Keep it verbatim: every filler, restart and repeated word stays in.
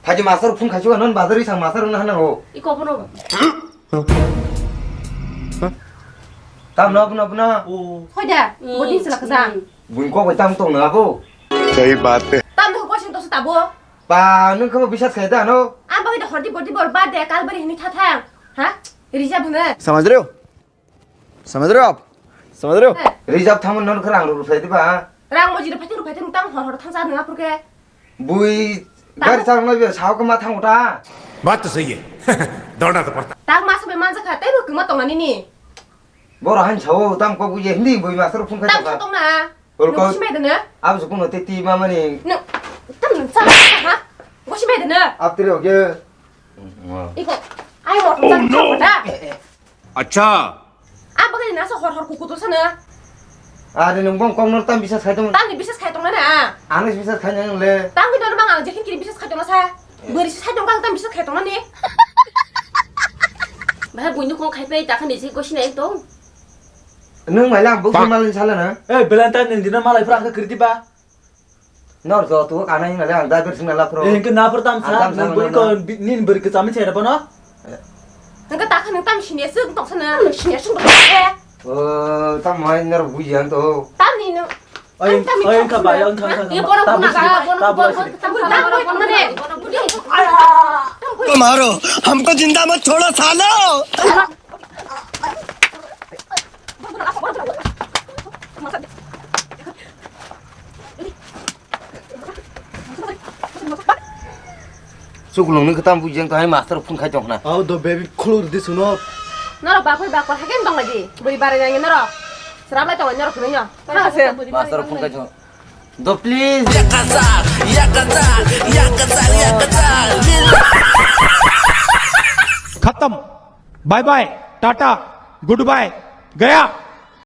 Haji master phone khachu non bazar isang master na hana ho. Iko bono. Tam no, no, no. Hoida, bodin sila kazang. Buin ko bai tam tong na bo. Sahi baat hai. Tam no ko sing to sa tabo. Ba, nung ko bisas khai da no. Am bagwi da hordi bordi bor ba de kal bari hini thatha. Ha? Rija bune. Samajh rahe ho? Samajh rahe ho aap? Samajh rahe ho? Reserve thamon non khe rang rw phai diba? Rang mojire phai thung phai thung tang hor hor thang sa nang apur ke. Bui gari chang noi be sao kama thang uta. Baat to sahi hai. Dona to padta. Tang masa be manja kha tei bo kuma tong nani ni. Boro han sao tam ko bui hindi bui master phone kha. Tam tong na. Ol ko. Gosi mai dene. Ab sukun te ti ma mani. No. Tam sa ha. Gosi mai dene. Ab tiri oke. Iko. Ai mo tong sa da. Acha. Ang bagwi nasa hor hor kukutu sana. Are nung bong kong nor tam bisas khai tong. Tamni bisas khai tong na na. Ang bisas khai nang le. Tam ki nor bang ang jekin kiri bisas khai tong na sa. Beri sai tong kang tam bisas khai tong na ni. Bahai buini kong khai pai ta khani je gosi nai tong. Nung mai lang buk mal sala na. Eh, belanta nin dina malai pura ang kiri ba. Nor jo tu kana hing nale ang driver sing nala pro. Eh, hingke na por tam sa, ang tam sa nang bori nang ko nang. Bi-, nin bori ke chamin chera bono. Hingke ta khan tam sini sing tong sana, sini sing tong sana. Oh, tam mai nor buji ang to. Tam ni no. Oy, tam ni oy, tam ka ba, sana. Oy, ka ba. Ye bono ta kuna buji, ka, bono ta bono buji. Tam bono bono bono. Ko maro, humko jinda mat chhodo salo. Chuklung ni kwtam bujang to hai master phone khai tong na. Oh, the baby khulur di suno. Norok bakoi bakor hagen tong lagi. Bui bare nang norok. Serap lai tong norok kini yo. Master phone khai tong. Do please. खत्म। Bye bye, tata, good bye, गया।